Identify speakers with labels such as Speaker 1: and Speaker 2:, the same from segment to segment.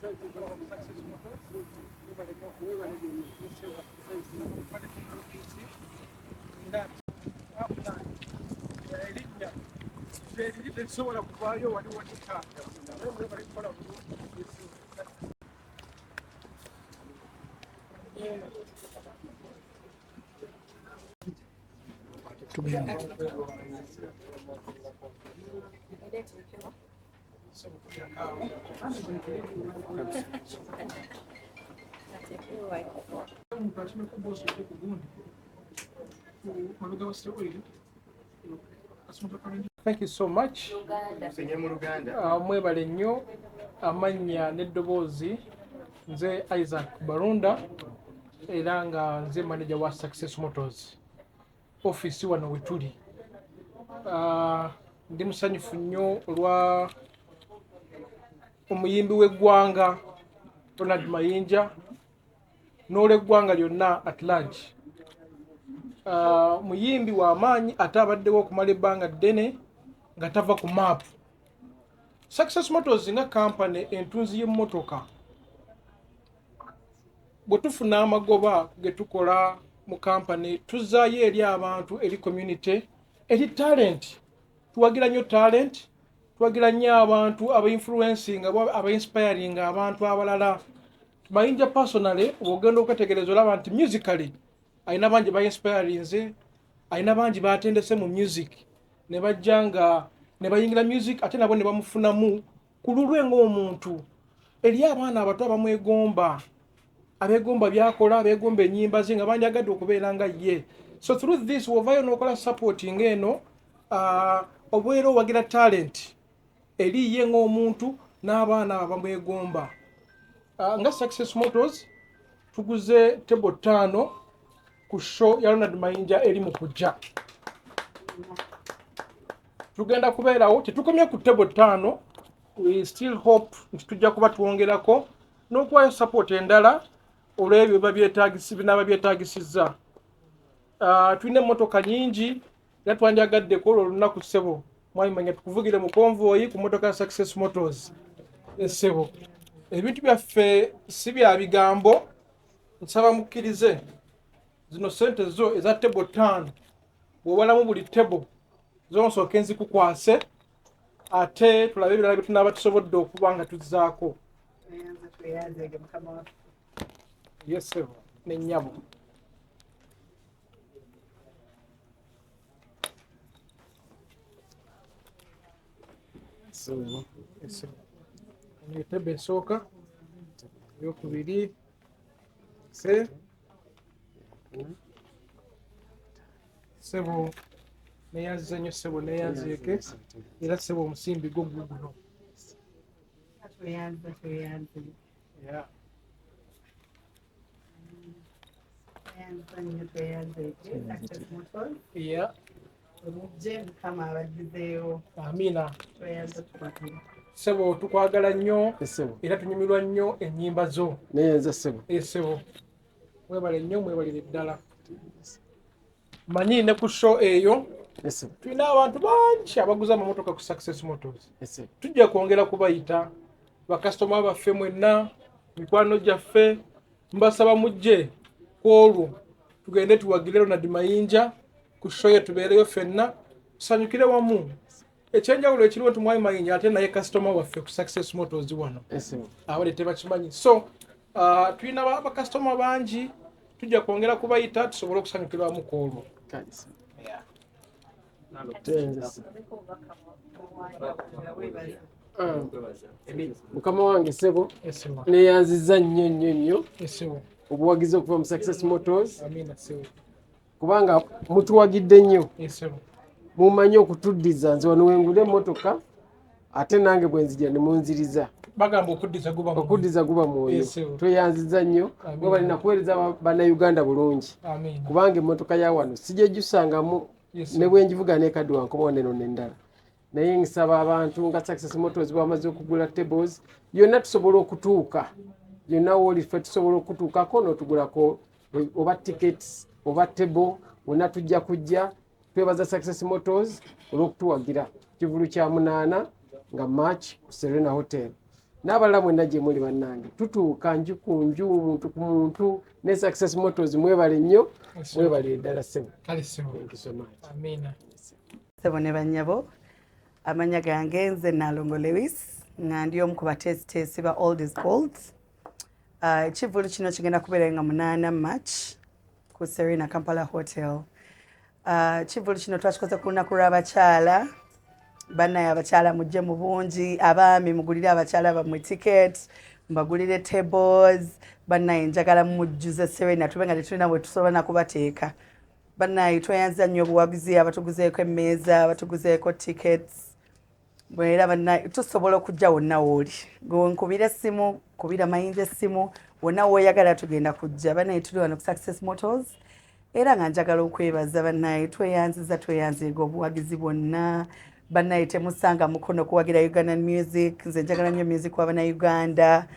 Speaker 1: Erinnya eriri terisobola kuvaayo wali wanika naye mwebale kukola bulungi.
Speaker 2: Tugende.
Speaker 1: Omuntu akimeko boosi ate ku gundi mabega wa State Oil. Thank you so much. Mwebale nnyo. Amannya n'eddoboozi, nze Isaac Barunda, era nga nze manager wa Success Motors office wano we tuli. Ndi musanyufu nnyo olwa omuyimbi w'eggwanga Ronald Mayinja n'olw'eggwanga lyonna at large. Muyimbi w'amaanyi ate abaddewo okumala ebbanga ddene nga tava ku maapu. Success Motors nga kampany entunzi y'emmotoka, bwe tufuna amagoba ge tukola mu kampany, tuzzaayo eri abantu, eri community, eri talent. Tuwagira nnyo talent, tuwagira nnyo abantu abainfluencing, abainspiring abantu abalala. Mayinja personally, bw'ogenda okwetegereza, olaba nti musically alina bangi bainspirinze, alina bangi batendese mu music ne bajja nga ne bayingira music, ate nabo ne bamufunamu ku lulwe ng'omuntu. Eri abaana abato abamwegomba, abeegomba byakola, abeegomba ennyimba ze, nga bandyagadde okubeera nga ye. So through this, wovayo n'okola supporting eno, obeera owagira talent eri ye ng'omuntu n'abaana abo abamwegomba. Nga Success Motors tuguze table 5 ku show ya Ronald Mayinja eri mu kujja. Tugenda kubeerawo. Tetukomye ku table 5, we still hope nti tujja kuba twongerako n'okuwayo support endala olw'ebyo biba binaaba byetaagisizza. Tulina emmotoka nyingi era twandyagadde ku olwo olunaku, ssebo mwabimanya, tukuvugire mu convoy ku mmotoka ya Success Motors. Essebo, ebintu byaffe si bya bigambo. Nsaba mukkirize zino sente zo eza table 5, bw'obalamu buli table zo, nsooke nzikukwase, ate tulabe ebirala bye tunaaba tusobodde okuba nga tuzzaako.
Speaker 3: Tweyanzege, mukama waffe.
Speaker 1: Yes, ssebo ne nnyabo. Yes, eno etebe esooka, eyokubiri, se ssebo neyanziza nnyo, ssebo neyanzeeke, era ssebo omusimbi gwo guguno.
Speaker 3: Tweyanze, tweyanze. Tweyanza nnyo, tweyanzeege Success Motors. Mujje, mukama abaddizeewo.
Speaker 1: Amiina.
Speaker 3: Tweyanze, tukwatire.
Speaker 1: Ssebo, tukwagala nnyo.
Speaker 2: Essebo.
Speaker 1: Era tunyumirwa nnyo ennyimba zo.
Speaker 2: Neyenza, ssebo.
Speaker 1: Essebo, mwebale nnyo, mwebalire ddala. Manyi ne ku show eyo
Speaker 2: Essebo.
Speaker 1: tulina abantu bangi abaguza amamotoka ku Success Motors.
Speaker 2: Essebo.
Speaker 1: Tujja kwongera kubayita. Bakasitoma baffe mwenna, mikwano gyaffe, mbasaba mujje ku olwo, tugende tuwagire Ronald Mayinja ku show ye, tubeereyo ffenna, tusanyukire wamu. Ekyenjawulo ekiriwo nti mwami Mayinja ate naye kasitoma waffe ku Success Motors wano.
Speaker 2: Essebo.
Speaker 1: Abale tebakimanyi. So tulina bakasitoma bangi, tujja kwongera kubayita tusobole okusanyukira wamu ku olwo.
Speaker 2: Kale, ssebo. Tweyanze, ssebo. Mukama wange, ssebo.
Speaker 1: Essebo.
Speaker 2: Neyanziza nnyo nnyo nnyo
Speaker 1: Essebo.
Speaker 2: obuwagizi okuva mu Success Motors,
Speaker 1: Amiina, ssebo.
Speaker 2: kubanga mutuwagidde nnyo.
Speaker 1: Essebo.
Speaker 2: Mumanyi okutuddiza. Nze wano wengula emmotoka, ate nange bwe nzija ne munziriza.
Speaker 1: Bagamba okuddiza guba mwoyo.
Speaker 2: Okuddiza guba mwoyo.
Speaker 1: Yes, sir.
Speaker 2: Tweyanziza nnyo.
Speaker 1: Amiina.
Speaker 2: Mwe kuweereza bannayuganda bulungi,
Speaker 1: Amiina.
Speaker 2: kubanga emmotoka ya wano sijejjusangamu.
Speaker 1: Yes, sir.
Speaker 2: Ne bwe ngivuga nekaddiwa, nkomawo neno nendala. Naye nsaba abantu nga Success Motors bamaze okugula tables yonna, tusobola okutuuka yonna wooli, ffe tusobola okutuukako n'otugulako oba tickets oba table wonna, tujja kujja. Twebaza Success Motors olw'okutuwagira. Kivulu kya 8 nga March ku Serena Hotel. N'abalala mwenna gye muli bannange, tutuuka nju ku nju, muntu ku muntu. Ne Success Motors, mwebale nnyo, mwebale ddala ssebo.
Speaker 1: Kale ssebo.
Speaker 2: Thank you so much.
Speaker 1: Amiina.
Speaker 3: Ssebo ne bannyabo, amannya gange nze Nalongo Lewis, nga ndi omu ku bateesiteesi ba Old is Gold. Ekivvulu kino kigenda kubeera nga 8 March ku Serena Kampala Hotel. Ekivvulu kino twakikoze ku lunaku lw'abakyala. Bannaye abakyala mujje mu bungi, abaami mugulire abakyala bammwe ticket, mbagulire tables. Bannaye njagala mujjuze Serena, tube nga tetulina bwe tusobola nakubateeka. Bannaye tweyanza nnyo obuwagizi, abatuguzeeko emmeeza, abatuguzeeko tickets. Era bannaye tusobola okujja wonna wooli, gwe nkubira essimu, kubira Mayinja essimu, wonna wooyagala tugenda kujja. Bannaye tuli wano ku Success Motors, era nga njagala okwebaza bannaye, tweyanziza, tweyanziga obuwagizi bwonna. Bannaye temusanga mukono kuwagira Ugandan music. Nze njagala nnyo music w'abannayuganda,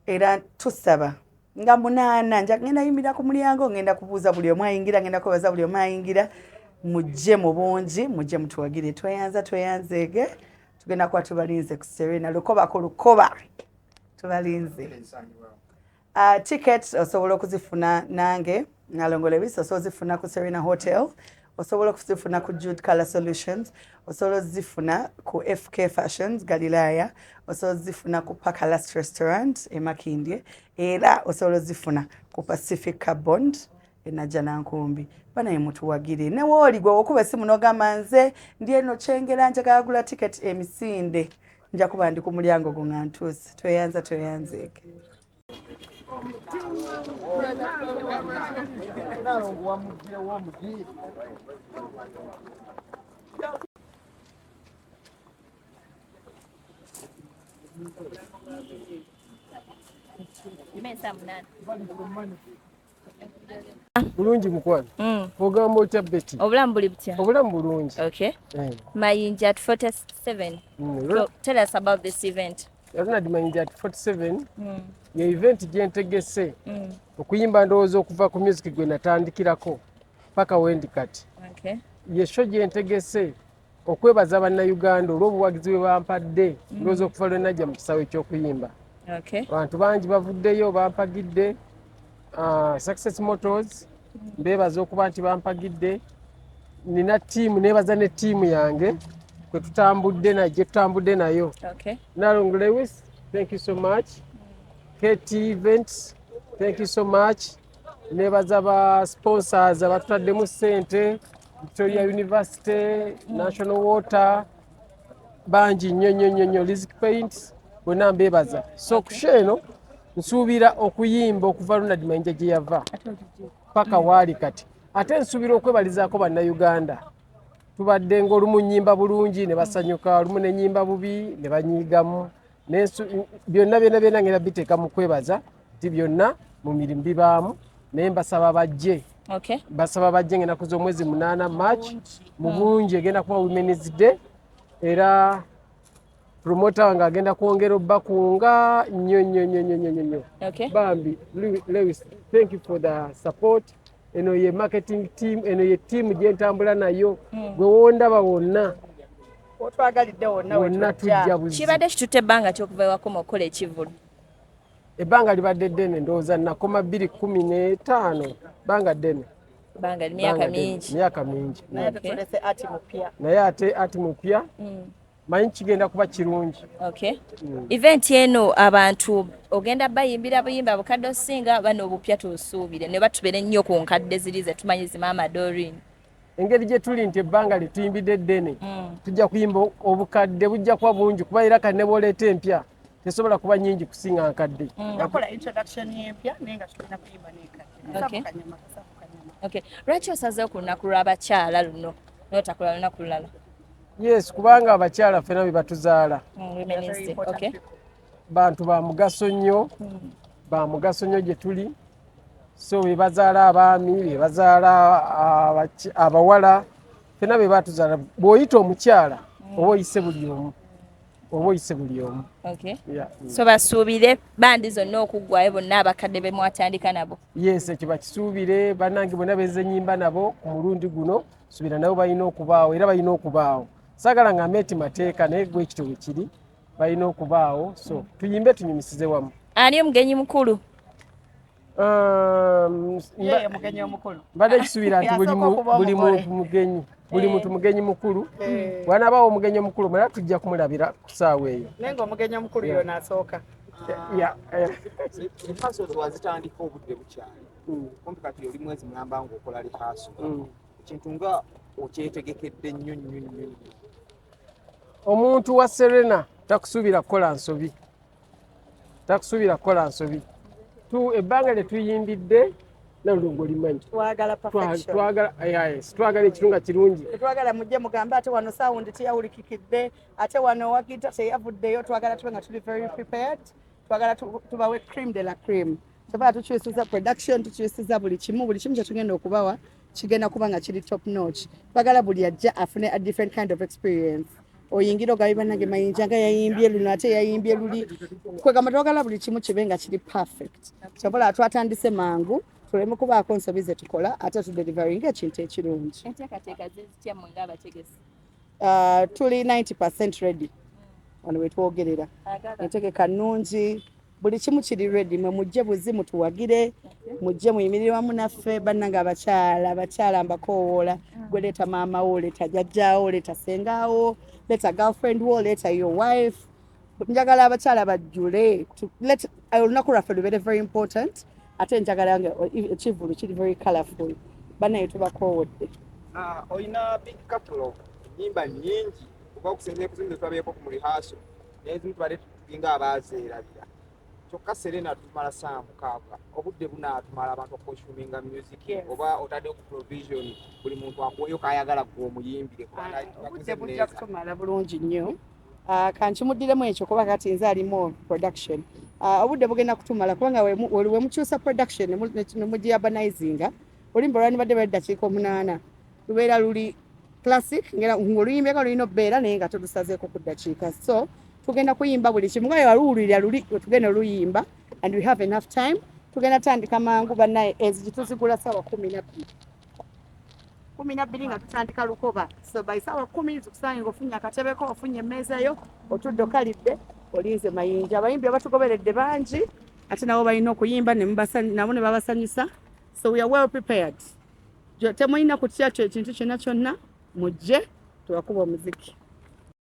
Speaker 3: era tusaba nga 8 ngenda yimirira ku mulyango, ngenda kubuuza buli omu ayingira, ngenda kwebaza buli omu ayingira. Mujje mu bungi, mujje mutuwagire. Tweyanza, tweyanzeege, tugenda kuba tubalinze ku Serena, lukoba ku lukoba tubalinze. Ticket osobola okuzifuna nange Nalongo Lewis, osobola ozifuna ku Serena Hotel, osobola okuzifuna ku Jude Color Solutions, osobola ozifuna ku FK Fashions Galilaya, osobola ozifuna ku Pakalas Restaurant e Makindye, era osobola ozifuna ku Pacific Carbond e Najjanankumbi. Banaye mutuwagire, ne wooli gwe okuba essimu n'ogamba nze ndi eno Kyengera njagala gula ticket emisinde, nja kuba ndi ku mulyango gwo nga ntuuse. Tweyanza, tweyanzeeke.
Speaker 2: Bulungi mukwano. Ogamba otya Betty?
Speaker 4: Obulamu buli butya?
Speaker 2: Obulamu bulungi.
Speaker 4: Okay. Mayinja at 47. So, tell us about this event.
Speaker 2: Ronald Mayinja at 47 ye event gye ntegese okuyimba, ndowooza okuva ku music gwe natandikirako paka wendi kati. Ye show gye ntegese okwebaza Bannayuganda olw'obuwagizi bwe bampadde, ndowooza okuva lwe najja mu kisaawe ky'okuyimba. Abantu bangi bavuddeyo bampagidde. Success Motors mbeebaza okuba nti bampagidde. Nina ttiimu, neebaza ne ttiimu yange kwe tutambudde nayo, gye tutambudde nayo. Nalongo Lewis, thank you so much. KT Events, thank you so much. Nebaza ba sponsors abatutaddemu ssente, Victoria University, National Water, bangi nnyo nnyo nnyo nnyo, Lizik Paints, bonna mbeebaza. So ku show eno nsuubira okuyimba okuva Ronald Mayinja gye yava paka waali kati. Ate nsuubira okwebalizaako Bannayuganda. Tubadde ng'olumu nnyimba bulungi ne basanyuka, olumu ne nnyimba bubi ne banyiigamu. Byonna byonna byonna ngenda biteeka mu kwebaza nti byonna mu mirimu bibaamu, naye mbasaba bajje. Mbasaba bajje ng'ennaku z'omwezi 8 March mu bungi, egenda kuba Women's Day, era promoter wange agenda kwongera obbakunga nnyo nnyo nnyo nnyo nnyo nnyo. Bambi Lewis, thank you for the support. Eno ye marketing team, eno ye team gye ntambula nayo. Gwe wondaba wonna
Speaker 3: otwagalidde wonna
Speaker 2: wonna tujja buzi.
Speaker 4: Kibadde kitutte ebbanga ki okuva ewakoma okukola ekivvulu?
Speaker 2: Ebbanga libadde ddene, ndowooza nakoma 2015, bbanga ddene.
Speaker 4: Bbanga myaka mingi.
Speaker 2: Myaka mingi.
Speaker 3: Naye tulese ati mupya.
Speaker 2: Naye ate ati mupya. Manyi kigenda kuba kirungi.
Speaker 4: Event eno abantu ogenda bayimbira buyimba bukadde osinga bano obupya tusuubire ne batubeere nnyo ku nkadde ziri ze tumanyi zi Maama Doreen.
Speaker 2: Engeri gye tuli nti ebbanga lye tuyimbidde ddene, tujja kuyimba obukadde bujja kuba bungi, kuba era kati ne bw'oleeta empya tesobola kuba nnyingi kusinga nkadde.
Speaker 3: Nakola introduction y'empya naye nga tugenda kuyimba n'enkadde.
Speaker 4: Lwaki osazeewo ku lunaku lw'abakyala luno n'otakola lunaku lulala?
Speaker 2: Yes, kubanga abakyala ffenna be batuzaala. Bantu ba mugaso nnyo, ba mugaso nnyo gye tuli. So be bazaala abaami, be bazaala abawala, ffenna be batuzaala. Bw'oyita omukyala oba oyise buli omu, oba oyise buli omu.
Speaker 4: So basuubire bandi zonna okuggwayo bonna abakadde be mwatandika nabo.
Speaker 2: Yes, ekyo bakisuubire. Bannange bonna benze nnyimba nabo ku mulundi guno, suubira nabo balina okubaawo, era balina okubaawo. Saagala ngambe nti mateeka, naye gwe ekito bwe kiri. Balina okubaawo, so tuyimbe, tunyumisize wamu.
Speaker 4: Ani omugenyi mukulu?
Speaker 3: Yeye mugenyi omukulu.
Speaker 2: Mbadde kisuubira nti
Speaker 3: Yasooka okuba
Speaker 2: buli
Speaker 3: omugole.
Speaker 2: muntu mugenyi, buli muntu mugenyi mukulu. Bwanabaawo omugenyi omukulu mulala, tujja kumulabira ku ssaawa eyo.
Speaker 3: Naye ng'omugenyi omukulu yona asooka.
Speaker 2: Yeah.
Speaker 5: Rehearsals wazitandika obudde bukyali kumpi, kati oli mwezi mulamba ng'okola rehearsal. Ekintu nga okyetegekedde nnyo nnyo nnyo nnyo.
Speaker 2: Omuntu wa Serena takusuubira kukola nsobi, takusuubira kukola nsobi. Tu ebbanga lye tuyimbidde nalulungu olimanyi.
Speaker 3: Twagala perfection.
Speaker 2: Twagala, yes, twagala ekintu nga kirungi.
Speaker 3: Tetwagala mujje mugambe ate wano sound teyawulikikidde, ate wano wa guitar teyavuddeyo. Twagala tube nga tuli very prepared. Twagala tubawe cream de la cream. Tebala tukyusiza production, tukyusiza buli kimu. Buli kimu kyetugenda okubawa kigenda kuba nga kiri top notch. Twagala buli ajja afune a different kind of experience. Oyingira ogabe, "Bannange, Mayinja nga yayimbye luno, ate yayimbye luli." Kwegamba twagala buli kimu kibe nga kiri perfect. Kyobola twatandise mangu, tuleme kubaako nsobi ze tukola, ate tudeliveringa ekintu ekirungi.
Speaker 4: Enteekateeka zizitya mmwe ng'abategesi?
Speaker 3: Tuli 90% ready wano wetwogerera. Entegeka nnungi, buli kimu kiri ready. Mwe mujje buzi mutuwagire, mujje muyimirire wamu naffe. Bannange abakyala, abakyala mbakoowoola. Gwe leeta maama wo, leeta jjajjaawo, leeta sengaawo, leeta girlfriend wo, leeta your wife. Njagala abakyala bajjule. Olunaku lwaffe lubeere very important, ate njagala nga ekivvulu kiri very colourful. Bannaye, tubakoowodde.
Speaker 5: Ah, olina big catalog, ennyimba nnyingi, kuba okusinziira ku zimu zetulabyeko ku mu rehearsal, n'ezimu tubadde tulinga abaazeerabira. Kyokka Serena tumala saa 6, obudde bunaatumala abantu okuconsuminga music? Oba otaddewo ku provision, buli muntu akuweyo kayagala gwe omuyimbire, kubanga
Speaker 3: Obudde bujja kutumala bulungi nnyo. Ah, kankimuddiremu ekyo kuba kati nze alimu production. Ah, obudde bugenda kutumala kubanga we mukyusa production ne mugiurbanizinga, oluyimba olwandibadde bali ddakiika 8 lubeera luli classic ng'oluyimbeko lulina obbeera, naye nga tolusazeeko ku ddakiika. So tugenda kuyimba buli kimu nga waluwulira luli wetugenda oluyimba, and we have enough time. Tugenda tandika mangu. Bannaye, enzigi tuzigula sawa 12, 12 nga tutandika lukoba. So by sawa 10 tukusange ng'ofunye akatebeko, ofunye emmeeza yo, otudde, okalidde, olinze Mayinja. Abayimbi abatugoberedde bangi, ate nabo balina okuyimba nabo ne babasanyusa. So we are well prepared. Temulina kutya kyo ekintu kyonna kyonna. Mujje tubakuba omuziki.